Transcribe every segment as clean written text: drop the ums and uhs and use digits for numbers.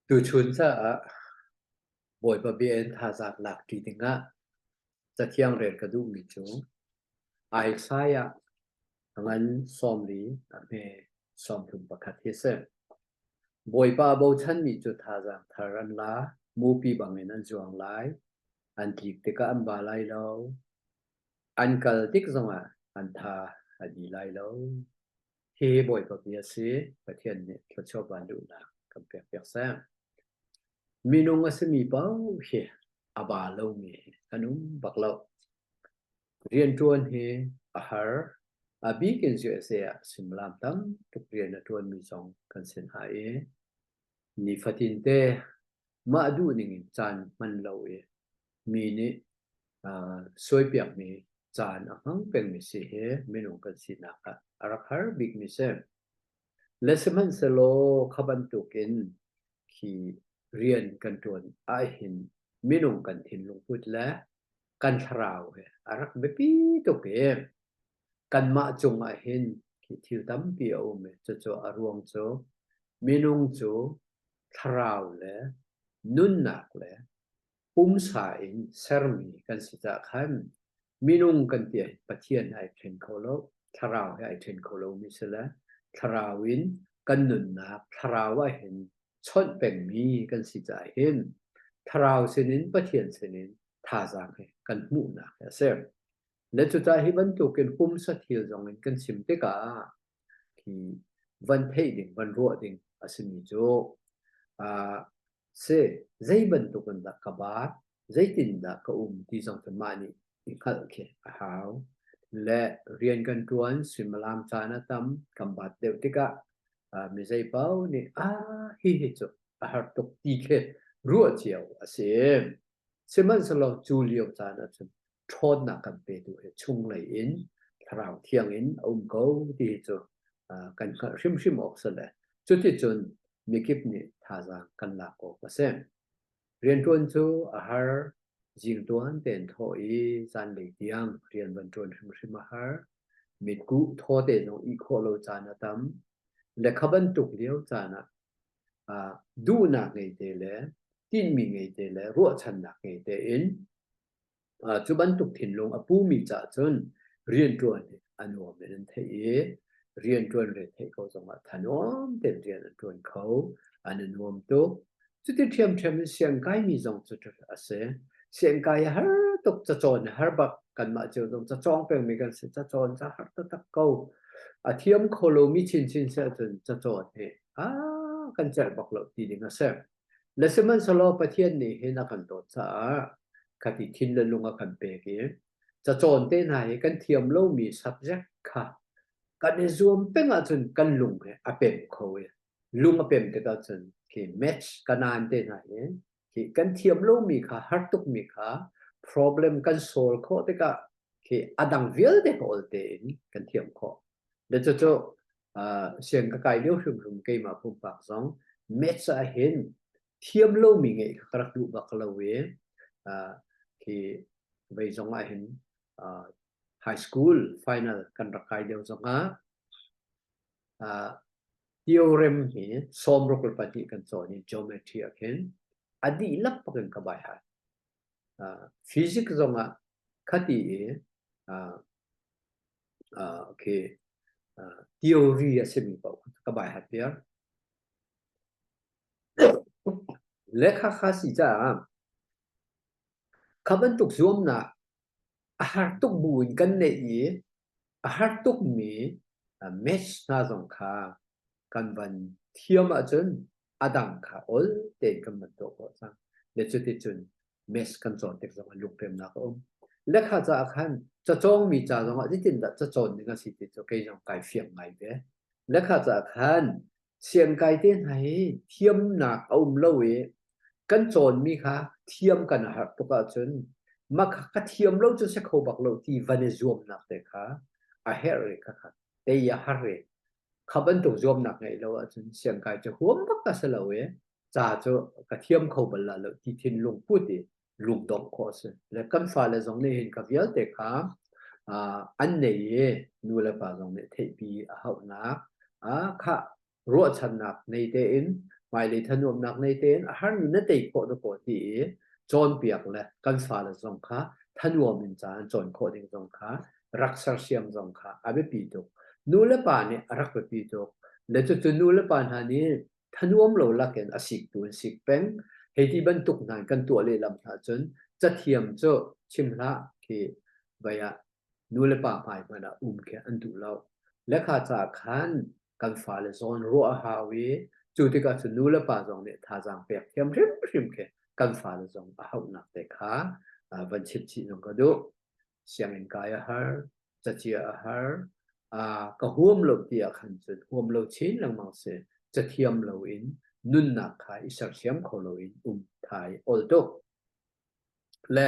Tuchun caah Bawipa bia in thazaang lakṭi dingah Cathiang rel ka duhmi cu Isaiah a ngan 40 a hme 31 hi a si. Bawipa a bochanmi cu thazaang thar an la, mupi bangin an zuang lai, an tlik tikah an ba lai lo, an kal tik zongah an tha a di lai lo. Hihi Bawipa bia a si, Pathian nih thluachuah vanluhnak kan pekpiak seh. Minung a simi paoh hi a ba lomi hi kan um bak lo. Rianṭuan hi a har. A bik in USA ah suimilam tam tuk rian a ṭuanmi zong kan si hna i nifatin te mah duhning in caan hman lo i mi nih suaipiakmi caan a hmang pengmi si hi minung kan sinak ah a rak har bikmi si. Le sihmanhsehlaw kha bantukin khi rian kan ṭuan ahhin minung kan thinlung put le kan thlarau he a rak biapi tuk i kanmah cungah hin khi thil tampi a um i cucu a ruang cu minung cu thlarau le nunnak le pumsa in sermi kan si caah khan minung kan ti ahhin Pathian he ai ṭhen kho lo, thlarau he ai ṭhen kho lomi si le thlarau in kan nunnak thlarau ahhin chawnh pengmi kan si caah hin thlarau sinin Pathian sinin thazaang he kan hmuhnak hi a si. Le cucaah hi bantukin pumsa thil zong in kan chim tikah khi van theih ding, van ruah ding a simi cu uh, Si, zei bantuk in dah ka baat, zeitindah ka um ti zong cu mah nih i hngalh khi a hau. Le rian kan ṭuan, suimilam caan a tam, kan baat deuh tikah mi zeipaoh nih ah hihi cu a har tuk ti khi ruah cio a si. Sihmanhsehlaw cu lio caan ahcun ṭhawnnak kan petu hi chunglei in Thlarau Thiang in a um ko ti hi cu kan hngalh hrimhrim awk si le cuticun mikip nih thazaang kan lak awk a si. Rianṭuan cu a har, zingtuan tein thawh i zanlei tiang rian van ṭuan hrimhrim a har. Mitkuh thaw te zong ih khawh lo caan a tam. Le kha bantuk lio caan ah duhnak ngei te le tinhmi ngei te le ruahchannak ngei tein Cu bantuk thinlung a pumi caah cun rianṭuan hi a nuam in an theih i rianṭuan re theih ko zongah thanuam tein rian an ṭuan kho, an i nuam tuk. Cuti ṭhiamṭhiam in siangkaimi zong cu a si. Siangkai a har tuk, cacawn a har bak. Kanmah cio zong cacawng pengmi kan si, cacawn cu a har taktak ko. A thiam kho lomi chinchin si ahcun cacawn hi ah kan celh bak lo ti ding a si. Le sihmanhsehlaw Pathian nih hin a kan dawt caah khati thin le lung a kan pek i cacawn te hna hi kan thiam lomi subject kha kan i zuam peng ahcun kan lung hi a pem kho i lung a pem tikah cun khi match kanan te hna hi khi kan thiam lomi kha har tukmi kha problem kan solve khawh tikah khi a dang vialte kha ol tein kan thiam khawh. Le cucu siang ka kai lio hrimhrim keimah pumpak zong maths ah hin thiam lomi ngeih kha ka rak duh bak lo i khi vei zong ah hin high school final kan rak kai lio zong ah theorem hi 62 kan cawn i geometry ah khin a dihlak bak in ka bai hai. Physics zong ah khati i okay theory a simi paoh ka bai hat piak. Le khakha si caah kha bantuk zuamnak a har tuk bu in kan neih i a har tukmi match hna zong kha kan van thiam ahcun a dang kha ol tein kan van tuah khawh cang. Le cuticun maths kan cawn tik zongah lungpemnak a um. Lekha caah khan cacawngmi ca zongah zeitindah cacawn ding a si ti cu kei zong kai fiang ngai ve. Lekha caah khan siangkai te hna hi thiamnak a um lo i kan cawnmi kha thiam kan harh tuk ahcun mah kha ka thiam lo cu si kho bak lo ti van i zuamnak te kha a herh re kha kha tei a har re. Kha bantuk zuamnak ngeih lo ahcun siangkai cu huam bak a si lo i ca cu ka thiam kho bal la lo ti thinlung put i lungdongh khawh a si. Le kan fale zong nih hin ka vialte kha an nei i nu le pa zong nih theihpi a hauhnak khah ruahchannak nei tein. Hmailei thanuamnak nei tein a harmi na tei khawh dakaw ti i cawnpiak le kan fale zong kha thanuam in ca an cawn khawh ding zong kha rak sersiam zong kha a biapi tuk. Nu le pa nih a rak biapi tuk. Le cucu nu le pa hna nih thanuam lo lakin a siktu an sik peng. Hei ti bantuk hna in kan tuah lehlam hna cun cathiam cu chim hlah khi vai ah nu le pa hmai hmanh ah um khi an duh lo. Lekha ca khan kan fale zawn ruah a hau i cu tikah cun nu le pa zong nih thazaang pek thiam hrimhrim khi kan fale zong a hauhnak te kha van chim chih zong ka duh. Sianginn kai a har, cacia a har, ka huam lo ti ah khan cun huam lo chin lengmang si. Cathiam loin nunnak kha i sersiam kho loin um thai ol tuk. Le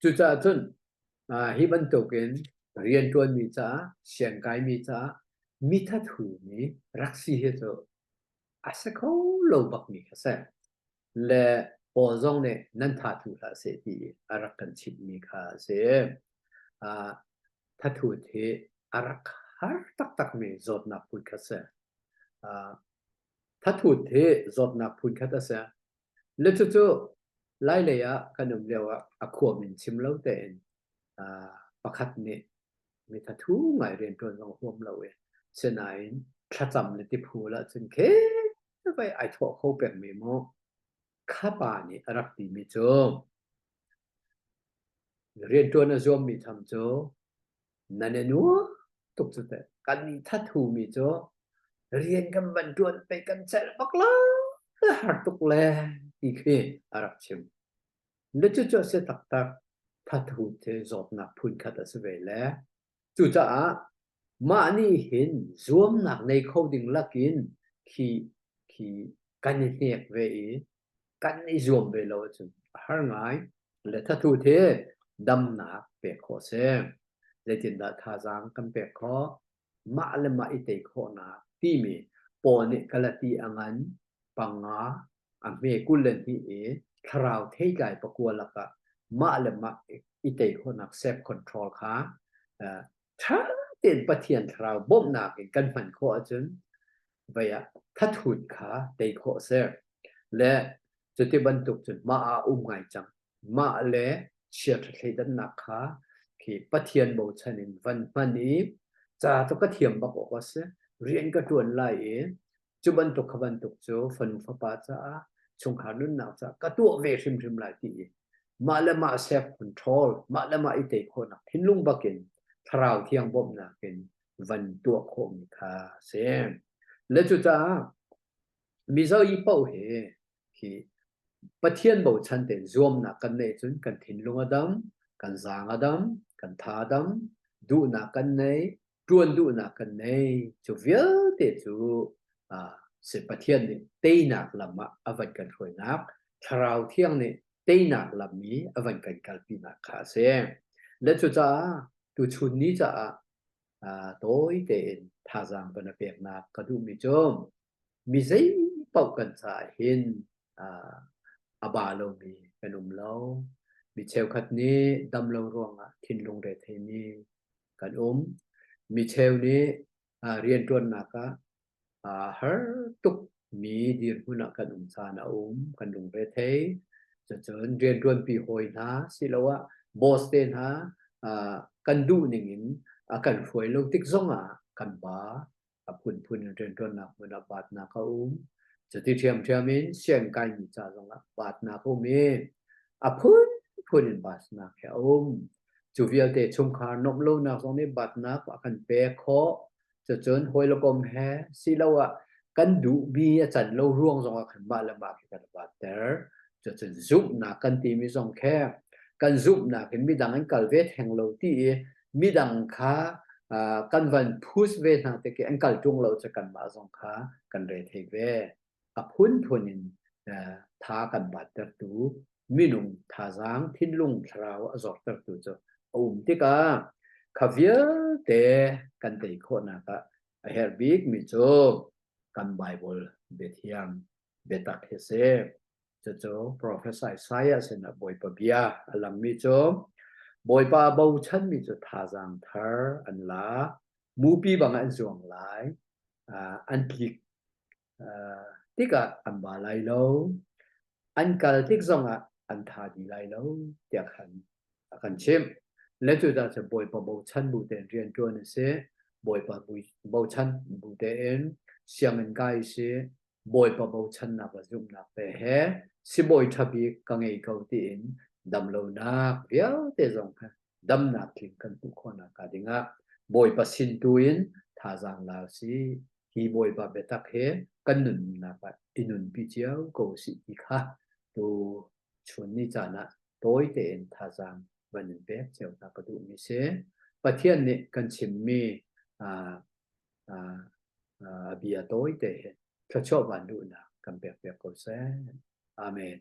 cucaah cun hi bantukin rianṭuanmi caah, siangkaimi caah mithathumi rak si hi cu a si kho lo bakmi kha si. Le Paul zong nih nan thathu hlah seh ti a rak kan chimhmi kha a si. Thathut hi a rak har taktakmi zawtnak phun kha si. Thathut hi zawtnak phun khat a si. Le cucu Lailei ah kan um lio ah a khua min chim lo tein pakhat nih mi thathu ngai rianṭuan zong a huam lo i sinain thlacam le tiphul ahcun khe vai ai thawh kho pengmi mu kha pa nih a rak timi cu rianṭuan a zuammi tham cu nan i nuam tuk cu teh. Kan i thathu mi cu rian kan van ṭuan pei kan celh bak lo har tuk le ti khi a rak chim. Le cucu a si taktak thathu te zawtnak phunkhat a si ve le cucaah mah nih hin zuamnak nei kho ding lakin khi khi kan i hnek ve i kan i zuam ve lo ahcun a har ngai. Le thathu the damnak pek khawh si. Zeitindah thazaang kan pek khawh? Mah le mah i tei khawhnak timi Paul nih Galati a ngan panga a hme 22 i thlarau theitlai pakua lakah mah le mah i tei khawhnak self control kha ṭha tein Pathian thlarau bawmhnak in kan hman khawh ahcun vei ah thathut kha tei khawh a si. Le cuti bantuk cun mah ah um ngai cang. Mah le chiaṭha thleidannak kha khi Pathian bochan in van hman i ca cu ka thiam bak awk a si. Rian ka ṭuan lai i cu bantuk kha bantuk cu fanu fapa caah chungkhar nunnak caah ka tuah ve hrimhrim lai ti i mah le mah self control mah le mah i tei khawhnak thinlung bakin thlarau thiang bawmhnak in van tuah khawhmi kha a si. Le cucaah Mizo i paoh hi hi Pathian bochan tein zuamnak kan neih cun kan thinlung a dam, kan zaang a dam, kan tha a dam, duhnak kan nei, ṭuan duhnak kan nei. Cu vialte cu si Pathian nih teinak lam ah a van kan hruainak, Thlarau Thiang nih teinak lam i a van kan kalpinak kha a si. Le cucaah tuchun ni caah tawi tein thazaang van a peknak ka duhmi cu mi zei paoh kan caah hin a ba lomi kan um lo. Mi cheukhat nih dam lo ruangah thinlung retheimi kan um. Mi cheu nih rianṭuannak ah har tuk mi dirhmun ah kan um caan a um, kan lungre thei. Cucun rianṭuanpi hawi hna siloah boss te hna kan duh ning in a kan hruai lo tik zongah kan ba. A phunphun in rianṭuannak hmun ah baatnak a um. Cuti ṭhiamṭhiam in sianginn kaimi ca zongah baatnak a um i a phunphun in baatnak hi a um. Cu vialte chungkhar nuamh lonak zong nih batnak a kan pek khawh. Cucun hawi le kom he siloah kan duhmi a can lo ruang zongah khan mah le mah khi kan batter. Cucun zumhnak kan timi zong khe kan zumhnak in midang an kal ve theng lo ti i midang kha kan van push ve hna te khi an kal ṭung lo cu kanmah zong kha kan re thei ve. A phunphun in tha kan battertu minung thazaang thinlung thlarau a zortertu cu a um tikah kha vialte kan tei khawhnak ah a herh bikmi cu kan Bible biathiang biatak hi a si. Cucu Professor Isaiah sinah Bawipa bia a langmi cu Bawipa a bochanmi cu thazaang thar an la, mupi bang an zuang lai, an tlik. tikah an ba lai lo, an kal tik zongah an tha dih lai lo tiah khan a kan chimh. Le cucaah cu Bawipa bochan bu tein rianṭuan a si. Bawipa bochan bu tein sianginn kai a si. Bawipa bochannak le zumhnak te he sibawi ṭha bik ka ngei ko tiin damlonak vialte zong kha damnak tling kan hmuh khawhnak hnga dingah Bawipa sin tu in thazaang la usih. Hi Bawipa biatak he kan nunnak ah i nunpi cio ko usih ti kha tu chun ni caan ah tawi tein thazaang van in pek cio hna ka duhmi si. Pathian nih kan chimmi a bia tawi te hi thluachuah van duhnak kan pek piak ko seh. Amen.